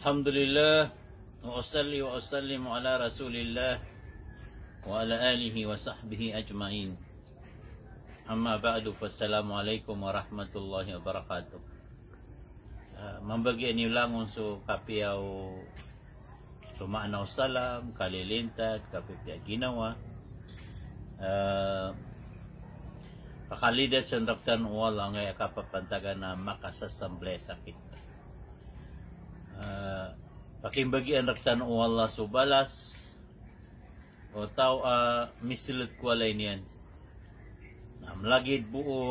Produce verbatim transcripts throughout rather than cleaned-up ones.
Alhamdulillah, wa usalli wa usallimu ala Rasulillah, wa ala alihi wa sahbihi ajma'in. Amma ba'du, fassalamu alaikum warahmatullahi wabarakatuh. Ah, mambagian iyo langon so kapiya o, so maana o salam, kalilintad, kapipiya ginawa. Ah, pakalidasen rektano o Allah angkaya kapapantagan a makasasambalay a sakit. Ah, pakimbagian rektano o Allah so balas o taw a miselet ko walay niyan. Na malagid bo o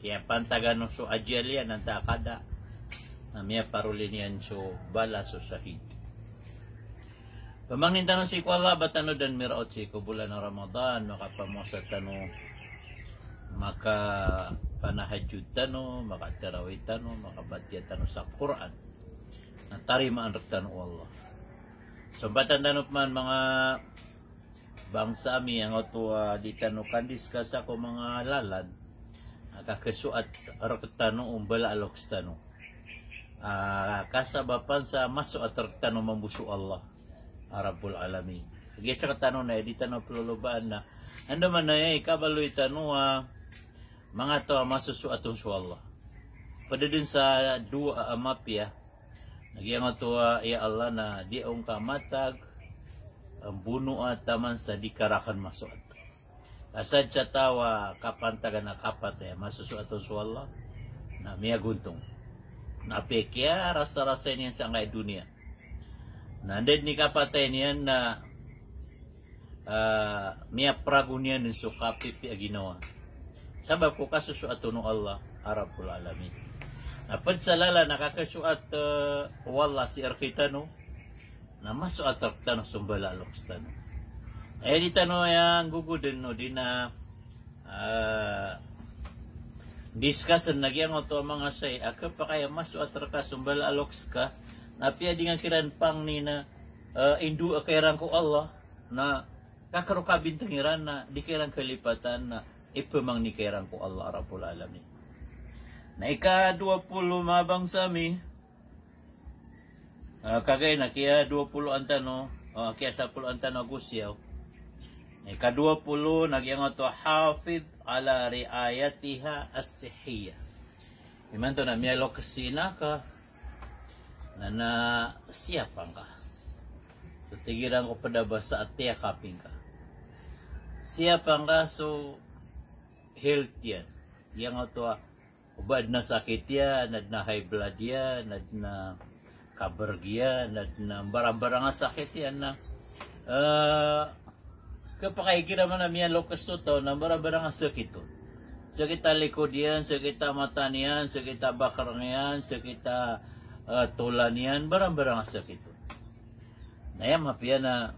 kiyapantagan o so ajal iyan antaa ka da, na miyaparoli niyan so balas o shahid. Pamangnin tano sii ko Allah ba tano dn miraot sii ko bolan a Ramadan, makapamowasa tano, makapanahajjud tano, makatarawih tano, makabatiya tano sa Qur'an. Na tarimaan rektano o Allah. Sompatan tano pman manga bangsa ami angkoto a di tano kandiskasa ko manga lalan a kakesoat rektano o mbala a loks tano. Ah, kasabapan sa masoat rektano mambo so Allah a Rabbul Alamin. Giya sektano na di tano pelolobaan na andamanaya i kabaloy tano a manga taw a masosoat on so Allah. Ped den sa dowa a mapiya. Na giyangkoto a, ya Allah, na di ako ngka matag a mbonoa taman sa di ka raken masoat. Asad sa taw a kapantagan a kapatay a masosoat on so Allah, na miyagontong. Na apiya kiyarasarasay niyan sangkai doniya, na anda den i kapatay niyan na ah, miyapragon iyan den so kapipiya ginawa. Sabap ko kasosoat on o Allah a Rabbul Alamin. Na ped sa lalan a kakesoat, eh, o Allah sii rektano, na masoat rektano so mbala a loks tano. Aya di tano aya nggogoden o di na, ah, diskasen na giyangkoto a manga shayi a kepakay a masoat reka so mbala a loks ka, na apiya di nga kiran pangnin a, eh, indoa ka iran ko Allah, na kakero kabinteng iran na di ka iran kalipatan na ipemangni ka iran ko Allah Rabbul Alamin. Na ikadowa polo, manga bangsa mi, ah, kagiya na kiyadowa polo antano, ah, kiyasapolo antano ago siyaw. Na ikadowa polo na giyangkoto a hafidh ala ri'ayatiha as-sihhiyah. Imanto na miyaloks si ina ka, na, na siyapa ngka. So tig iran ko ped a basa a tiyakaping ka. Siyapa ngka so health iyan. Giyangkoto a, o ba aden a sakit iyan, aden a high blood iyan, aden a kabereg iyan, aden a mbarambarang a sakit iyan na, eh, kepakay igira man a miyaloks so taw na mbarambarang a sakit on. Sakit a likod iyan, sakit a mata niyan, sakit a bakreng iyan, sakit a, eh, tola niyan, mbarambarang a sakit on. Na aya mapiya na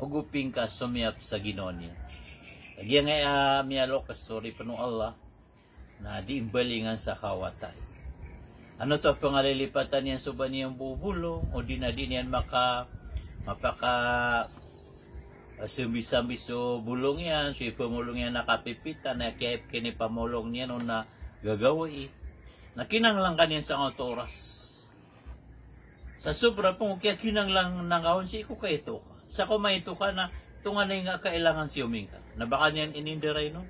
ogoping ka somiyap sa ginawa niyan. Giyangkaya miyaloks, so oripen o Allah, na di mbalingan sa kawatan. Ano to a pengalilipatan iyan so ba niyan bo bolong, o di na di niyan maka, mapaka, eh, sambi-sambi so bolong iyan, so ipamolong iyan a kapipita, na kiyapeken i pamolong niyan on na gagawii. Na kinanglan ka niyan sangkoto a oras. Sa sobra pn o kiyakinanglan ka on sii ko kaito ka. Sa ko maito ka na tonganay ngka a kailangan si omi ngka, na ba ka niyan inindaray on.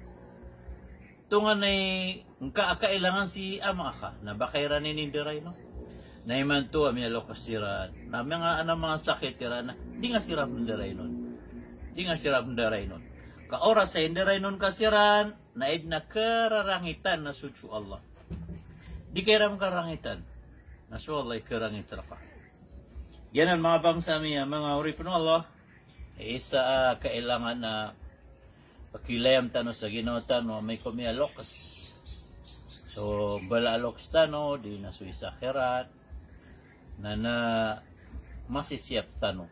Tonganay ngka a kailangan si ama ka, na ba ka iran inindaray on. Na imanto a miyaloks siran, na manga, aden a manga sakit iran na di nga siran pndaray on. Di nga siran pndaray on. Ka oras a indaray on ka siran, na aden a kararangitan na so, so Allah. Di ka iran karangitan, na so Allah i karangit reka. Giyanan, manga bangsa mi a manga oripen o Allah, isa a kailangan a pakilayam tano sa ginawa tano amay ko miyaloks. So mbala a loks tano, di na so isa akhirat, na, na masisiyap tano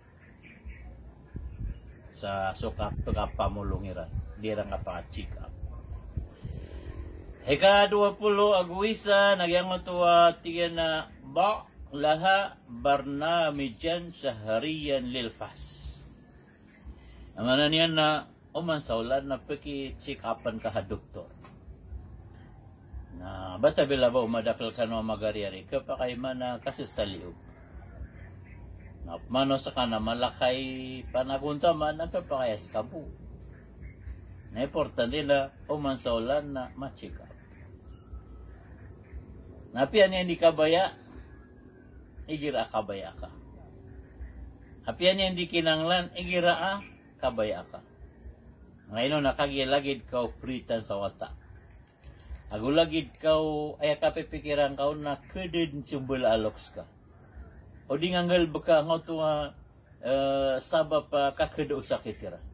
sa so ka, pekapamolong iran, di iran kapaka-check up. Ikadowa polo ago isa, na giyangkoto a tig iyan a, "Ba' laha barnamijan shahriyan lil fahs." Na maana niyan na oman sa olan na peki-check upan ka sa doktor. Na bata bila ba o madakel kano a magariyari, kepakay man a kasesaliog. Na pman o ska na mala ka i panagontaman na pphakayas ka bo. Na importante na oman sa olan na ma-check up. Na apiya niyan di kabaya, igira a kabaya ka. Apiya niyan di kinanglan, igira a kabaya ka. Ngayon na kagiya lagid ka o pritan sa wata. Ago lagid ka o aya kapipikiran ka on na khadad so mbala a loks ka. O di nga nggalbka nga oto nga, eh, sabap a kakhada o sakit iran.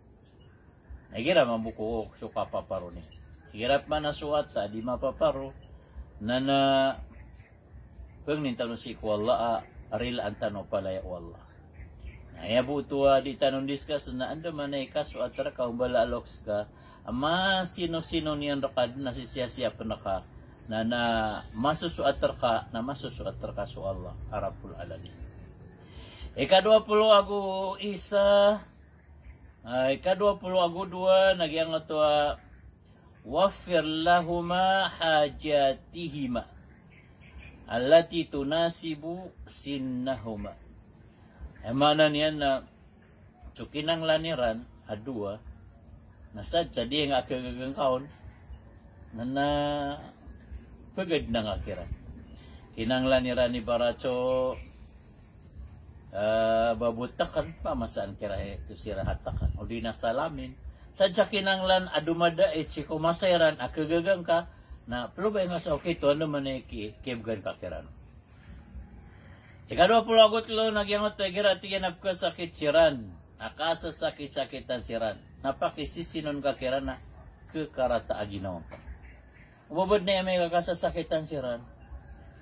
Na igira mambo ko so kapaparo niyan. Igira pman a so wata di mapaparo, na na pangnin tano sii ko Allah a rilaan tano palaya o Allah. Na aya bo oto a di tano discuss na andamanaya i kasoat rka o mbala a loks ka, a masinosino niyan rka dn a sisiyasiyapen ka, na na masosoat rka, na masosoat rka so Allah a Rabbul Alamin. Ikadowa polo ago isa, ah, ikadowa polo ago dowa, na giyangkoto a, "Waffir lahuma hajatihima allati tunasibu sinnahuma." Aya maana niyan na so kinanglan iran a dowa, na sadn sa di nga khagagang ka on, na na pagad na nga kiran. Kinanglan iran ibarat so, eh, babo takn, pamasaan kiran i to siran a takn. O di na salamin. Sadn sa kinanglan a domadait sii ko masa iran a khagagang ka, na plo ba nga sa okit o andamanaya i ki-, kiyabgan ka kiran. Ikadowa polo ago tlo, na giyangkoto igira tig iyan a pkhasakit siran, a kasasakit-sakitan siran, na pakisisinon ka kiran a khakarata a ginawa ngka. O ba badn a aya miyakasasakitan siran,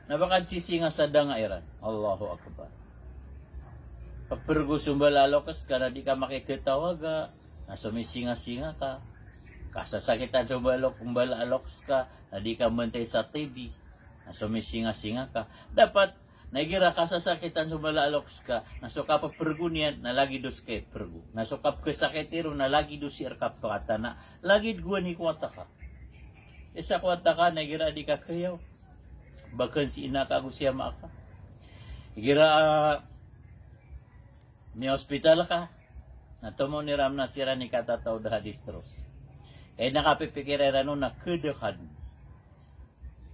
na ba ka di sii nga sa danga iran. Allahu Akbar. Pprgo so mbala a loks ka na di ka makikatawaga, na somisingasinga ka. Kasasakitan so mbala a lok-, mbala a loks ka, na di ka mantay sa T V, na somisingasinga ka. Dapat na igira kasasakitan so mbala a loks ka, na so kapprgo niyan na lagid o ska i prgo. Na so kapkhasakiti ron na lagid o sii rka pkatana, lagid gowani ko wata ka. Isa ko wata ka na igira di ka khayaw, ba kn si ina ka ago si ama ka. Igira, ah, miya-hospital ka, na tomo iran na siran i katataw da hadis terus. Kay na kapipikira iran on na khada ka dn,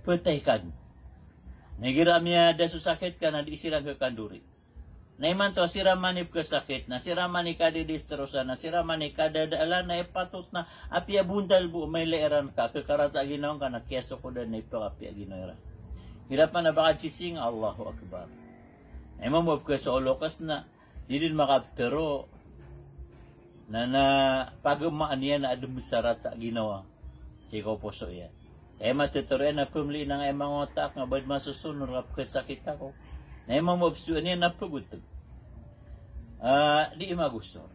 phatay ka dn. Na igira miyada so sakit ka na di siran khakandori. Na imanto a siran man i pkhasakit, na siran man i kadidis terus, na siran man i kadadaalan, na ipatot na apiya bontal bo a mailay iran ka, khakarata a ginawa ngka na kiyasokodan na ipakapiya a ginawa iran. Igira pn a ba ka di sii nga, Allahu Akbar. Na imanto a pkhasoolo ka sna, di dn makaptharo. Na na pagamaan iyan a adn sa rata a ginawa sii ko poso iyan. Aya mathataro iyan na pmli na nga aya mangotak nga ba dn masosonor ka pkhasakit ako. Na aya mambo a psoan iyan na pagotg. Ah, di magosor.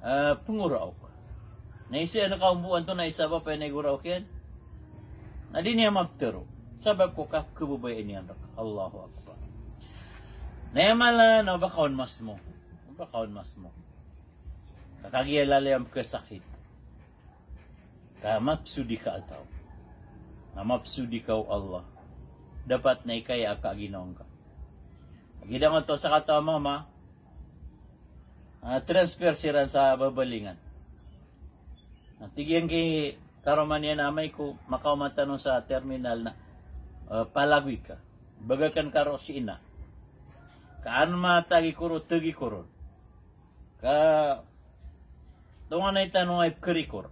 Ah, pngoraok. Na isa iyan a kaombo anto na isa ba pn a igoraok iyan. Na di niyan maptharo. Sabap ko kakhababayaan iyan rka. Allahu Akbar. Na aya mala na o ba ka on masmo. O ba ka on masmo. Ka kagiya lalayon a pkhasakit. Ka mapsodi ka a taw. Ka mapsodi ka o Allah. Dapat na ikaya aka a ginawa ngka. Giyangkoto a sakataw a mama, ah, transfer siran sa Babalingan. Na tig iyan ki karoma niyan a amay ko, makaoma tano sa terminal na, ah, palagoy ka. Bagakan ka roo si ina. Ka an matagi ko ron, tagi ko ron. Ka tonganay tano nga ipkharikor.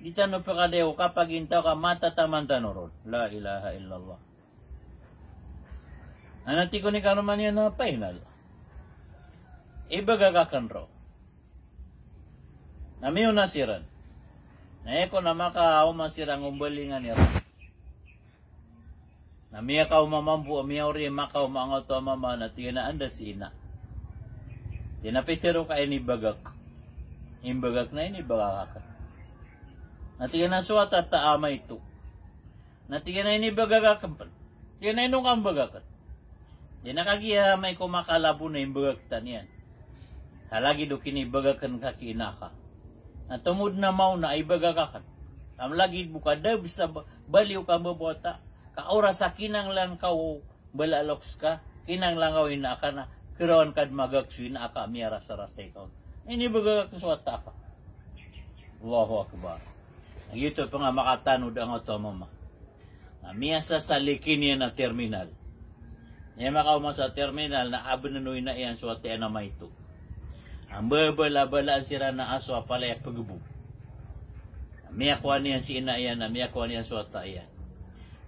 Di tano pkadayaw o kapagintaw ka matataman tano ron. La ilaha illallah. Ana tig o ni karoma niyan a final. Ibagak akn roo. Na miyaona siran. Na aya kon a makaoma siran ko Balingan iran. Na miyakaoma mambo, miyaori, makaoma angkoto a mama na tig iyan a anda si ina. Tig iyan a pitharo ka inibagak. Inibagak na inibagak akn. Na tig iyan a so wata ta a ama ito. Na tig iyan a inibagak akn pn. Tig iyan a ino ka mbagakn. Tig iyan a kagiya amay ko makalabo na imbagak ta niyan. Ka lagid o kinibagakn ka ki ina ka. Na tomo dn a maona a ibagak akn. Ka lagid bo ka da bs a ba-, baliyo ka mbabawata. Ka oras a kinanglan ka o mbala a loks ka, kinanglan ka o ina ka na Irawan ka di magak so ina aka, miyarasarasay ka on. Inibagak so wata aka. Allahu Akbar. Giyoto pn a makatanod angkoto a mama na miyasasalikin iyan a terminal. Aya makaoma sa terminal na abnn o ina iyan so wata iyan a maito. Mbabalabalaan siran a aso a palaya pgbo. Miyakowa niyan si ina iyan, na miyakowa niyan so wata iyan.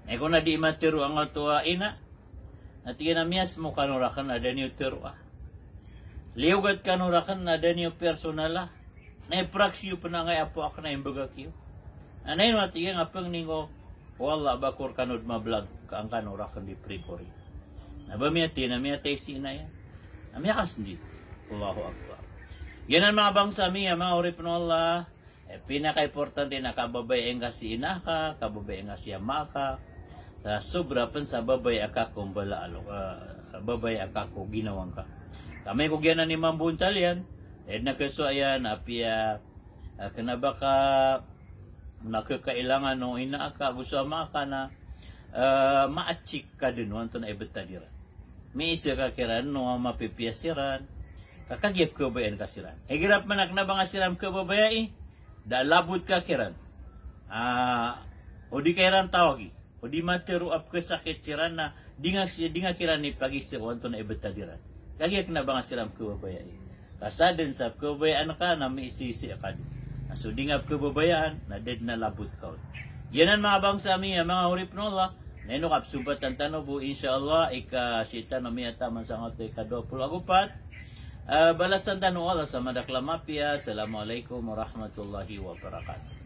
Na iko na di matero angkoto a ina, na tig iyan a miyasmo kano rakn a da niyo teroa. Liyogat kano rakn a da niyo personala. Na ipraksi iyo pn angkai a apo akn a imbagak iyo. Na ino a tig iyan a pangni ko, o Allah, ba ko rkano di mablag ka an kano rakn di prikori. Na ba miyatay, na miyatay si ina iyan. Na miyakasndit. Allahu Akbar. Giyanan manga bangsa mi a manga oripn o Allah. Eh, pinakaimportante na kababayai ngka si ina ka, kababayai ngka si ama ka. Sa sobra pn sa babayai ka ko mbala a lo, eh, babayai ka ko ginawa ngka. Ka amay ko giyanan i mambontal iyan, eh, na kasowa iyan, apiya, eh, kna ba ka, na kakailangan o ina ka, go so ama ka na, eh, maatsik ka dn o antonaa i btad iran. Miisa ka kiran o mapipiya siran. Ka kagiya pkhababayaan ka siran. Igira pman a kna ba ngka siran pkhababayai, da labot ka kiran. Ah, o di ka iran tawagi. O di matero a pkhasakit siran na di ngka si-, di ngka kiran ipagisa o antonaa i btad iran. Kagiya kna ba ngka siran pkhababayai. Ka sadn sa pkhababayaan ka na miisaisa ka dn. Na so di ngka pkhababayaan, na da dn a labot ka on. Giyanan manga bangsa mi a manga oripn o Allah, na ino kapsompatan tano bo, insha Allah, ika sii tano miyataman sangkoto a ika dowa polo ago pat. Ah, balasan tano o Allah sa madakl a mapiya. Assalamu alaikum warahmatullahi wabarakatuh.